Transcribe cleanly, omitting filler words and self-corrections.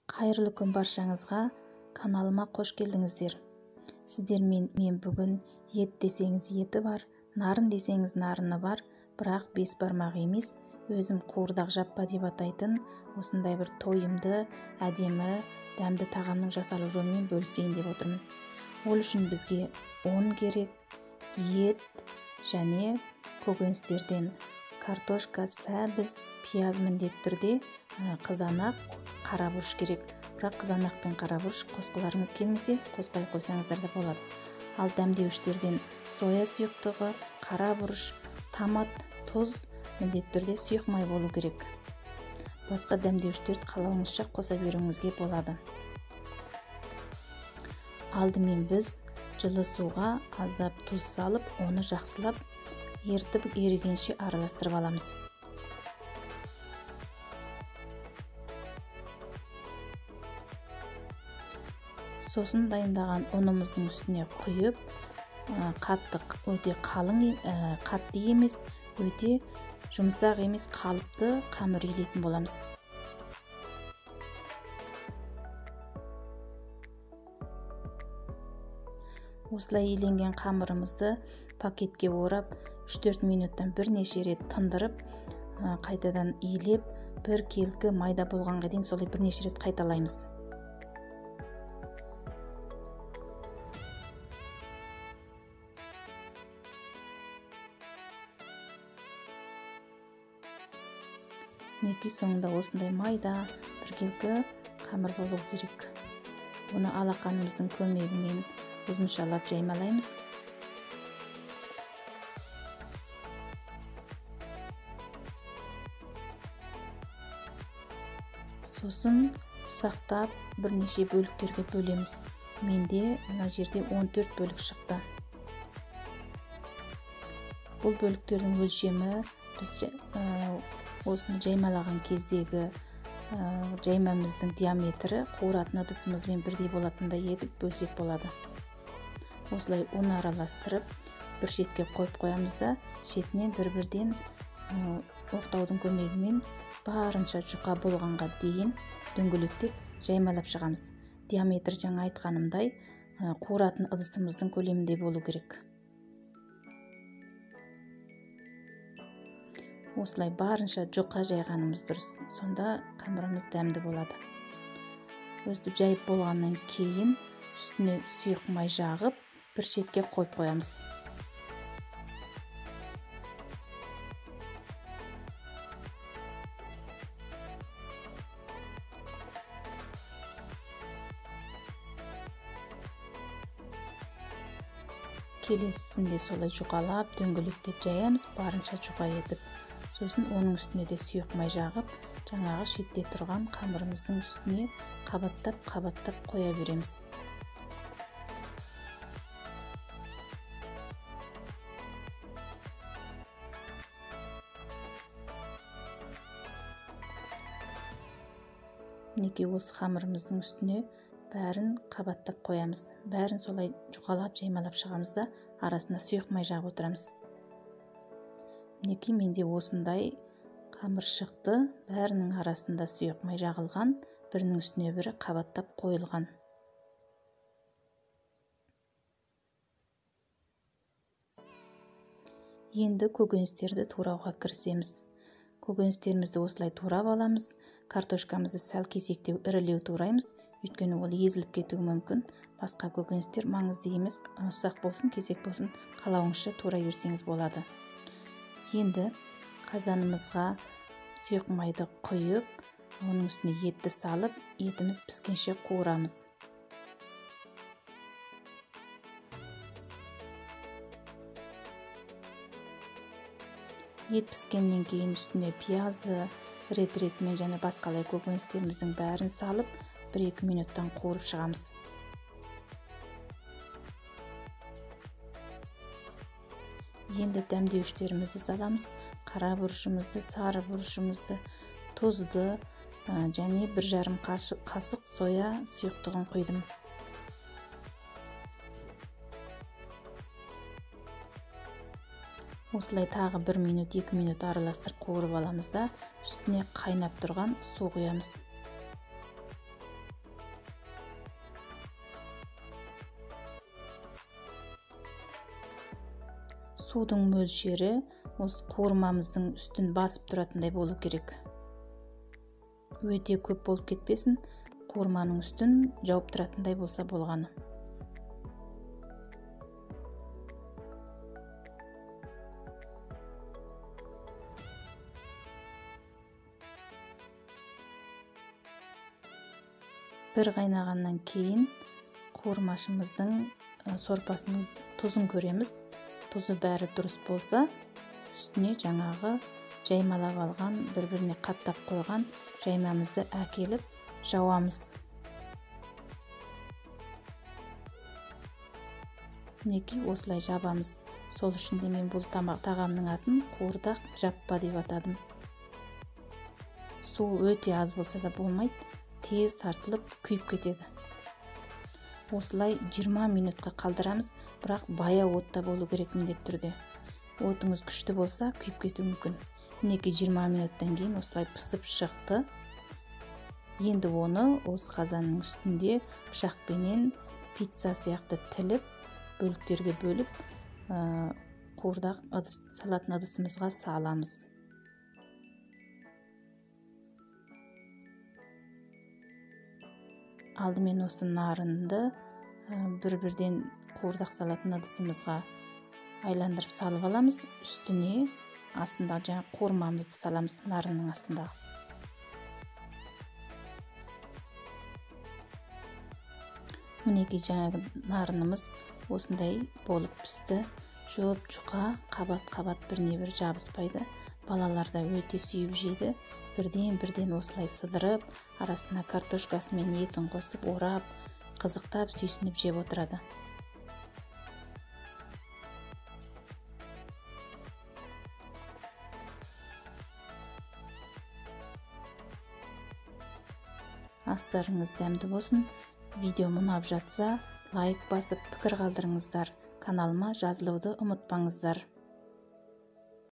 Қайырлы күн баршаңызға, каналыма қош келдіңіздер. Сіздермен мен бүгін ет десеңіз еті бар, нарын десеңіз нарыны бар, бірақ бес бармақ емес, өзім қуырдақ жаппа деп атайтын осындай бір тойымды, әдемі, дәмді тағамның жасалу жолымен бөлісейін деп отырмын. Ол үшін бізге ұн керек, ет және көкөністерден картошка, сәбіз, пияз міндетті түрде, қызанақ, қара бұрыш керек. Бірақ қызанақ пен қара бұрыш қосқыларыңыз келмесе, қоспай қойсаңыздар да болады. Ал дәмдеуіштерден соя сұйықтығы, қара бұрыш, томат, тұз, міндетті түрде сұйық май болу керек. Басқа дәмдеуіштерді қалауыңызша қоса беруіңізге болады. Алдымен біз жылы суға аздап тұз салып, оны жақсылап ертіп ерігенше араластырып аламыз. Сосын дайындаған ұнымыздың үстіне құйып, қатты, өте қалың, қатты емес, өте жұмсақ емес, қалыпты қамыр илейтін боламыз. Осылай иленген қамырымызды пакетке орап, 3-4 минуттан бірнеше рет тындырып, қайтадан илеп, бір келкі майда болғанға дейін солай бірнеше рет қайталаймыз. Мінекей соңында осындай майда біркелкі қамыр болу керек. Оны алақанымыздың көмегімен ұзыншалап жаймалаймыз. Сосын ұсақтап бірнеше бөліктерге бөлеміз. Менде мына жерде 14 бөлік шықты. Бұл бөліктердің өлшемі біз осыны жаймалаған кездегі жаймамыздың диаметрі қуыратын ыдысымызбен бірдей болатындай етіп бөлсек болады. Осылай ұн араластырып бір шетке қойып қоямыз да, шетінен бір-бірден оқтаудың көмегімен барынша жұқа болғанға дейін дөңгелектеп жаймалап шығамыз. Диаметр жаңа айтқанымдай қуыратын ыдысымыздың көлемінде болу керек. Осылай барынша жұқа жайғанымыз дұрыс, сонда қамырымыз дәмді болады. Өстіп жайып болғаннан кейін үстіне сұйық май жағып, бір шетке қойып қоямыз. Келесісінде солай жұқалап, дөңгелектеп жаямыз, барынша жұқа етіп. Сосын оның үстіне де сұйық май жағып, жаңағы шетте тұрған қамырымыздың үстіне қабаттап-қабаттап қоя береміз. Мінекей осы қамырымыздың үстіне бәрін қабаттап қоямыз. Бәрін солай жұқалап, жаймалап шығамыз да, арасына сұйық май жағып отырамыз. Мінекей менде осындай қамыр шықты, бәрінің арасында сұйық май жағылған, бірінің үстіне бірі қабаттап қойылған. Енді көкөністерді турауға кірісеміз. Көкөністерімізді осылай турап аламыз. Картошкамызды сәл кесектеу, ірілеу тураймыз, өйткені ол езіліп кетуі мүмкін. Басқа көкөністер маңызды емес, ұсақ болсын, кесек болсын, қалауыңызша турай берсеңіз болады. Енді қазанымызға сұйық майды құйып, оның үстіне етті салып, етіміз піскенше қуырамыз. Ет піскеннен кейін үстіне пиязды, рет-ретімен және басқалай көкөністеріміздің бәрін салып, 1-2 минуттан қуырып шығамыз. Енді дәмдеуіштерімізді саламыз. Қара бұрышымызды, сары бұрышымызды, тұзды және 1,5 қасық соя сұйықтығын құйдым. Осылай тағы 1 минут, 2 минут араластырып қуырып аламыз да, үстіне қайнап тұрған су құямыз. Судың мөлшері осы қуырмамыздың үстін басып тұратындай болу керек. Өте көп болып кетпесін, қуырманың үстін жауып тұратындай болса болғаны. Бір қайнағаннан кейін қуырмашымыздың сорпасының тұзын көреміз. Тұзы бәрі дұрыс болса, үстіне жаңағы жаймалап алған, бір-біріне қаттап қойған жаймамызды әкеліп жауамыз. Мінекей осылай жабамыз. Сол үшін де мен бұл тағамның атын қуырдақ жаппа деп атадым. Су өте аз болса да болмайды, тез тартылып күйіп кетеді. Осылай 20 минутқа қалдырамыз, бірақ баяу отта болу керек міндетті түрде. Отыңыз күшті болса, күйіп кетуі мүмкін. Мінекей 20 минуттан кейін осылай пісіп шықты. Енді оны осы қазанның үстінде пышақпенен пицца сияқты тіліп, бөліктерге бөліп, қуырдақ салатын ыдысымызға саламыз. Алдымен осы нарынды бір-бірден қуырдақ салатын ыдысымызға айландырып салып аламыз. Үстіне астындағы жаңа қуырмамызды саламыз, нарынның астындағы. Мінекей жаңағы нарынымыз осындай болып пісті. Жұп-жұқа, қабат-қабат біріне-бір жабыспайды. Балалар да өте сүйіп жейді. Бірден-бірден осылай сыдырып, арасына картошкасы мен етін қосып, орап, қызықтап, сүйсініп жеп отырады. Астарыңыз дәмді болсын. Видео ұнап жатса, лайк басып, пікір қалдырыңыздар. Каналыма жазылуды ұмытпаңыздар.